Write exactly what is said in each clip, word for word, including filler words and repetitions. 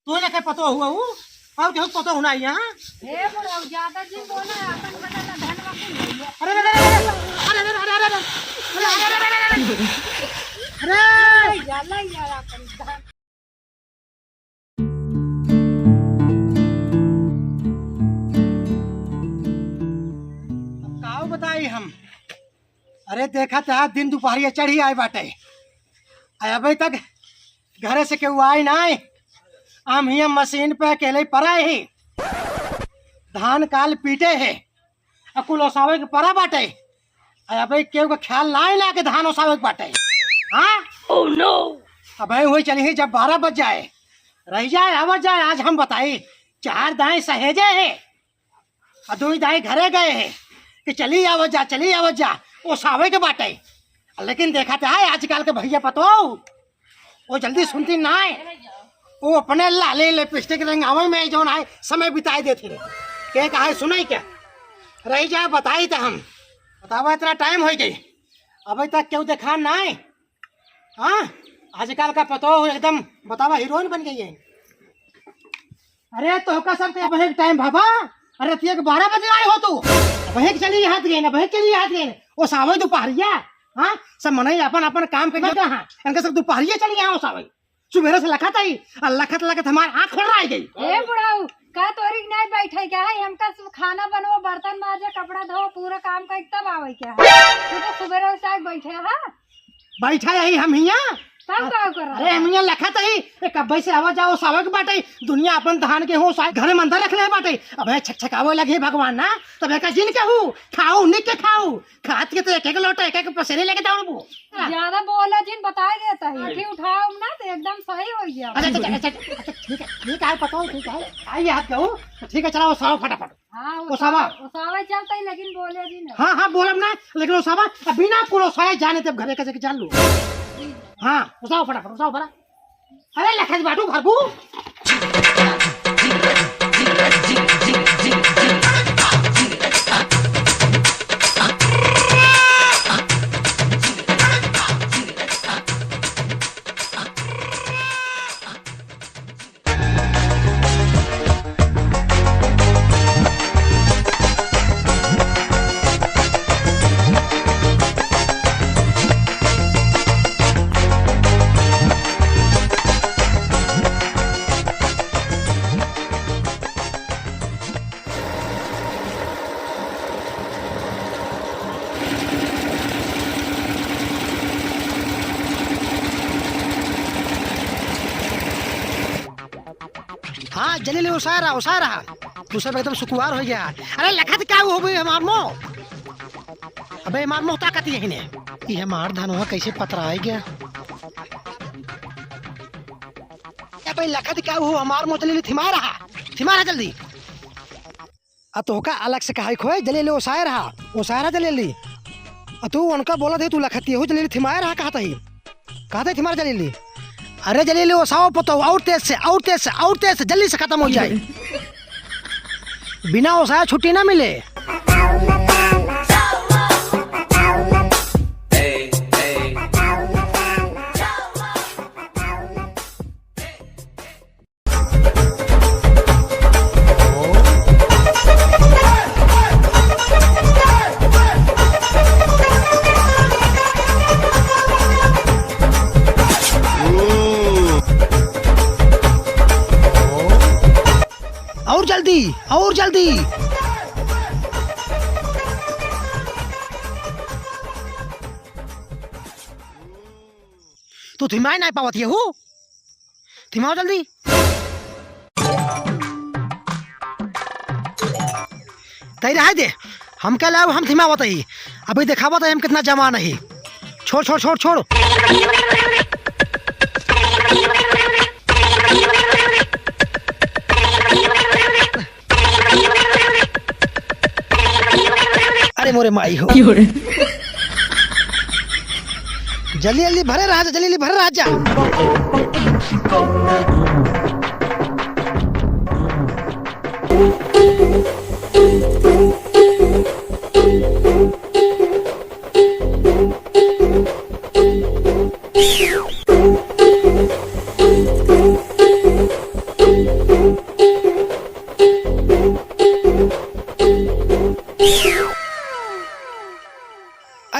तू ना के पतो हुआ हूँ, और केहू पतो हुना यहाँ। हे बुढ़ऊ, ज्यादा जिन बोला, अपन बता ना धनवा कुल भैया। अरे, अरे, अरे, अरे, अरे, अरे, अरे, अरे, अरे, अरे, अरे, अरे, अरे, अरे, अरे, अरे, अरे। अरे, जाला यार अपन धन। अब काऊ बताई हम? अरे देखा त दिन दुपहरिया चढ़ी आए बाटे, आ अबे तक घरे से केहू आए नाई। हम हियां मशीन पे अकेले पड़ा ही, धान काल पीटे है, आ कुल ओसावे के पड़ा बाटे। आ अबे केहू के ख्याल नाई ना के धान ओसावे के बाटे। हाँ? Oh no! अबे हुई चली ही जब बारह बज जाए, रह जाए, आवत जाए, आज हम बताई, चार दाएं सहेजे है, आ दुई दाई घरे गए हैं कि चली आवत जा, चली आवत जा, ओसावे के बाटे। लेकिन देखा त है आजकल के भैया पतो, वो जल्दी सुनती ना है। वो अपने लाली लिपस्टिक रंगावे में जौन है समय बिताए देते हैं। के कहा है, सुनाई क्या? रही जाए, बताई त हम। बतावा, इतना टाइम हो गई, अबे तक केहू देखा ना है। हाँ, आजकल का पतो एकदम बतावा हीरोइन बन गई है। अरे तोहका सबके अबहिक टाइम बाबा, अरे रतिया के बारह बजे आई हो तू, अबहिक चली यहाँ गई ना, अबहिक चली यहाँ गई ना, ओसावे दुपहरिया। हाँ, सब मनई अपन अपन काम पे लगा। हाँ, इनका सब दुपहरिया चली यहाँ ओसावे। सुबेरे से लखत आई, और लखत लखत हमार आँख खोल रह गई। ए बुढ़ऊ, का तोरी के नहीं बैठे क्या है? हमका सब खाना बनवा, बर्तन माजे, कपड़ा धो, पूरा काम कर तब आवे क्या है? तू तो सुबेरे से आके बैठे है। बैठा यही हम हिया। तब का कर रहा अरे है? हम हिया लखत ही, ए कब्बे से आवा जाओ सावक बाटे, दुनिया अपन धान के हो साय घरे में अंदर रख ले बाटे। अब है छकछकावे लगे भगवान ना, तब है का जिन कहू, खाऊ निक के खाऊ, खात के तो एक एक लोटा एक एक पसेरे लेके दौड़बू। ज्यादा बोला जिन बताई देता है, हाँ। आँखें उठाओ ना तो एकदम सही हो गया। अच्छा, अच्छा, अच्छा, अच्छा, ठीक है, ठीक है, पता हो, ठीक है, आई हाथ कहू, ठीक है, चला ओसावा फटाफट। हाँ, ओसावा। ओसावा, ओसावा चलता ही, लेकिन बोले भी नहीं। हाँ, हाँ, बोलब ना, लेकिन ओसावा, अब बिना कुल ओसाए जाने तब घरे का जाके जान लो। हाँ, ओसावा फटाफट, ओसावा फटाफट। अरे, लखत बाटू भरबू। हाँ, जल्दी ले, ओसाए रहा, ओसाए रहा। तू सब एकदम सुकुवार हो गया। अरे, लखत का हो गई हमार मोह? अबे, हमार मोह ताकत यही ने। ये हमार धनवा कैसे पतराए गया? अबे, लखत का हो, हमार मोह जल्दी ले, थिमा रहा, थिमा रहा जल्दी। आ तोहका अलग से कहाई खोए, जलेली ओसाए रहा, ओसाए रहा जलेली। आ तू उनका बोलत है, तू लखतिया हो जलेली, थिमाए रहा कहत ही, कहत ही थिमार जलेली। अरे जलेली ओसाओ पतो, और तेज से, और तेज से, और तेज से, जल्दी से खत्म हो जाए। बिना ओसाए छुट्टी ना मिले। और जल्दी, और जल्दी। तू थिमाए नाहीं पावत यहू? थिमाओ जल्दी। तई रहे दे, हमके लाओ, हम थिमावत ही। अभी देखावत ही हम कितना जवान ही। छोड़, छोड़, छोड़, छोड़। अरे मोरे माई हो। जल्दी जल्दी भरे रहा जा, जल्दी जल्दी भरे रहा जा।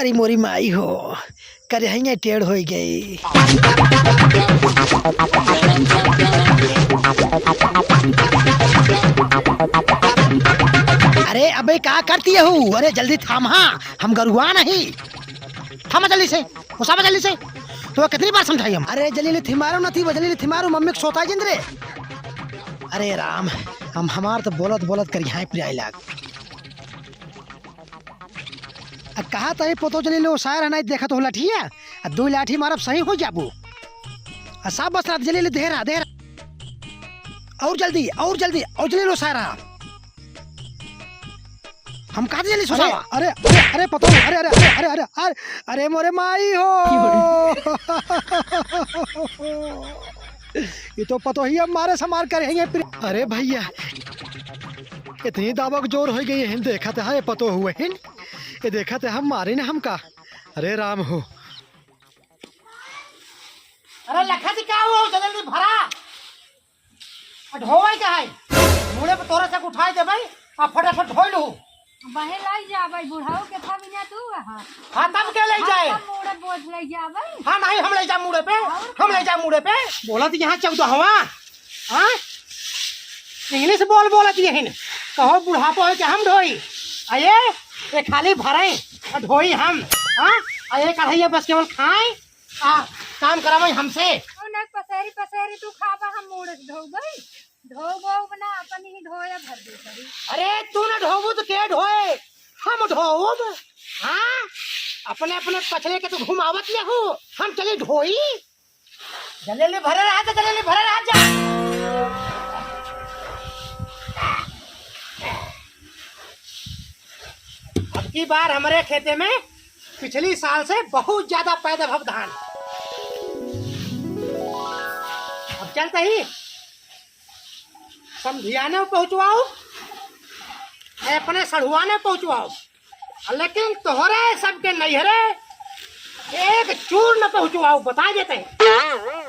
अरे मोरी माई हो, करिहइया टेढ़ होइ गई। अरे अबे का करती है हूँ? अरे जल्दी थाम, हाँ, हम गरुआ नहीं। थामा जल्दी से, उसामा जल्दी से। तो कितनी बार समझाई हम? अरे जल्दी थिमारो न थी, जल्दी थिमारो, मम्मी के सोता जिंद रे। अरे राम, हम हमार तो बोलत बोलत करिहाई पिराई लाग। आ कहा तही पोतो जल्दी लो सायर है, नहीं देखत हो लठिया, आ दो लाठी मारब सही हो जाबू। आ साफ बस रात जल्दी ले देहरा, देहरा। और जल्दी, और जल्दी, और जल्दी लो सायर है। हम कहा जल्दी अरे, सुसावा। अरे, अरे, अरे, पतो, अरे, अरे, अरे, अरे, अरे, अरे, अरे, मोरे माई हो। ये तो पतो ही अब मारे समार करे हैं ये प्रि-, अरे भैया, इतनी दावक जोर होइ गई है, देखत है ये पतो हुए हैं, ये देखत है हम मारे न हमका। अरे राम हो। अरे लखा जी, का हुआ? जल्दी भरा। आ ढोवे का है? मुड़े पे तोरा से उठाए देबै, आ फटाफट ढोई लू। बहे लाई जाबै, बुढ़ाऊ के था बिना तू, हाँ। हाँ, तब के ले हाँ, जाए? तब मुड़े बोझ ले जाबै। हाँ, नहीं, हम ले जा मुड़े पे, और हम का? ले जा मुड़े पे। बोलत यहाँ चौदहवा, हाँ? English बोल बोलत यहिन। कहो बुढ़ापो है कि हम ढोई। आ ये, ये खाली भरे, आ ढोई हम, हाँ? आ ये कढ़ैया बस केवल खाए, आ काम करावे हमसे। ओ ना, पसेरी, पसेरी तू खाबा, हम मुड़े से धोबै। धोबो ना, अपन ही ढोया भर दे करी। अरे तू ना ढोबू तो के ढोए? हम ढोब। हाँ, अपने, अपने पछले के तू घुमावत ले हो, हम चली ढोई। जलेली भरे रहा जा, जलेली भरे रहा जा। अब की बार हमरे खेते में पिछली साल से बहुत ज्यादा पैदा भव धान। अब चलते ही समधियाने पहुँचवाओ, ए अपने सढ़ुआने पहुँचवाओ, लेकिन तोहरे सबके नैहरे एक चूर न पहुँचवाओ, बता देते हैं।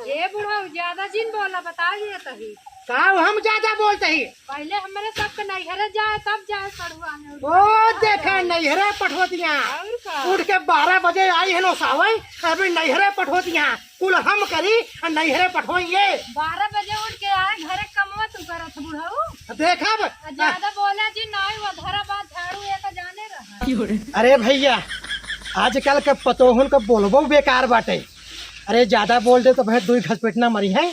ए बुढ़ऊ, ज्यादा जिन बोला, बता देते हैं। का हम ज्यादा बोलते ही? पहले हमरे सबके नैहरे जाए, तब जाए सढ़ुआने। ओ, देखा, नैहरे पठोतिया। और का? उठ के बारह बजे आई है नो सावई, अभी नैहरे पठोतिया। कुल हम करी, आ नैहरे पठोइए। बारह बजे उठ के आए, घरे कमवा तू करत बुढ़ऊ। देखब। आ ज्यादा बोला जी, नाई वो धरा बात झाड़ू एक जाने रहा। अरे भैया, आजकल के पतोहन के बोलबो बेकार बाटे। अरे, ज्यादा बोल दे तो भैया दुई घसपेटना मरी है।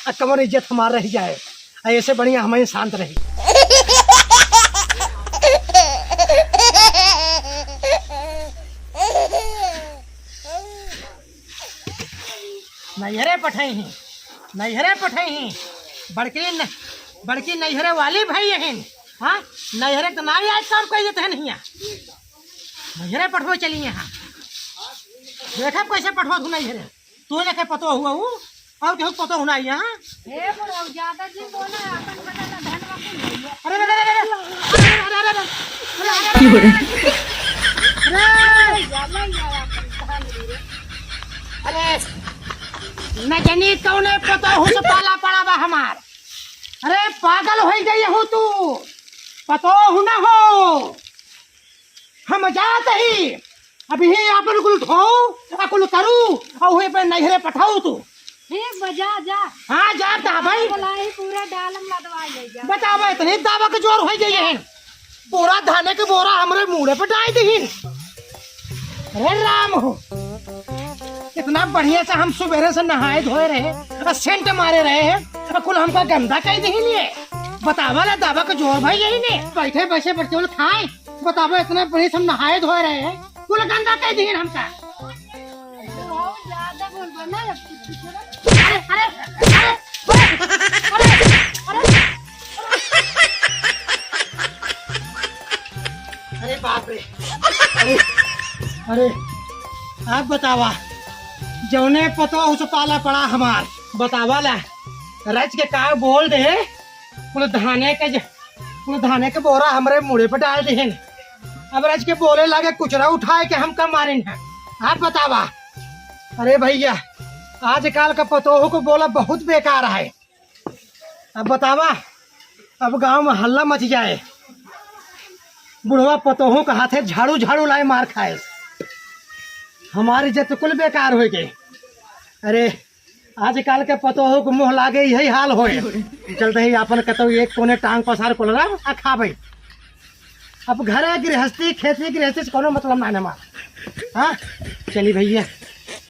आ कवन इज्जत हमार रह जाए, आ ऐसे बढ़िया हम ही शांत रही। नैहरे पठई ही, नैहरे पठई ही, बड़की न-, बड़की नैहरे वाली भई यहिन, हाँ, नैहरे तो नाई आज काम कही देते हैं नहीं, नैहरे पठबो चली यहाँ, देखा कैसे पठबो तू नैहरे। तू ना के पतो हुआ हूँ, और केहू पतो हुना यहाँ। हे बुढ़ऊ, ज्यादा जिन बोला, अपन बता ना धनवा कुल भैया। अरे, अरे, अरे, अरे, अरे, अरे, अरे, अरे, अरे, अरे, की हो रे? अरे, ज्यादा ही आया अपन कहानी रे। अरे, न जानी कौने पतो हुस पाला पड़ा बा हमार। अरे, पागल होइ गई हो तू, पतो हुना हो। हम जात ही, अबही आपन कुल ढोऊ, आ कुल करू, आ उहे पे नैहरे पठाऊ तू। ठीक बा, जा, जा। हाँ, जात हा भाई। बोला ही पूरा डालम लदवा ले जा। बतावा, इतनी दावा के जोर होइ गई है। पूरा धाने के बोरा हमरे मुड़े पे डाल दीहिन। अरे राम हो, इतना बढ़िया से हम सुबेरे से नहाए धोए रहे, आ सेंट मारे रहे हैं, आ कुल हमका गंदा कह दीहिन ये। बतावा ला, दावा के जोर भाई यही ने। बैठे बैठे बच्चे खाए। बतावा, इतने बढ़िया से हम नहाए धोए रहे हैं, कुल गंदा कह दीहिन हमका। बहुत ज्यादा बोल बना। अरे, अरे, अरे, अरे, अरे, अरे। अरे बाप रे। अरे, अरे, आप बतावा, जौने पतो हुस पाला पड़ा हमार, बतावा ला, रच के का बोल दे, कुल धाने के ज-, कुल धाने के बोरा हमरे मुड़े पे डाल देहिन। अब रच के बोले लागे, कुचरा उठाए के हमका मारिन है। आप बतावा। अरे भैया, आजकल का पतोहू को बोला बहुत बेकार है। अब बतावा, अब गाँव में हल्ला मच जाए, बुढ़वा पतोहू का हाथे झाड़ू झाड़ू लाए मार खाए। हमार इज्जत कुल बेकार होइ गए। अरे, आजकल के पतोहू के मुँह लागे यही हाल होए। चलते ही आपन कतौ एक कोने टांग पसार कुलरा आ खाबे। अब घरे गृहस्थी, खेती गृहस्थी से कोनो मतलब ना हमार। हाँ, चली भैया।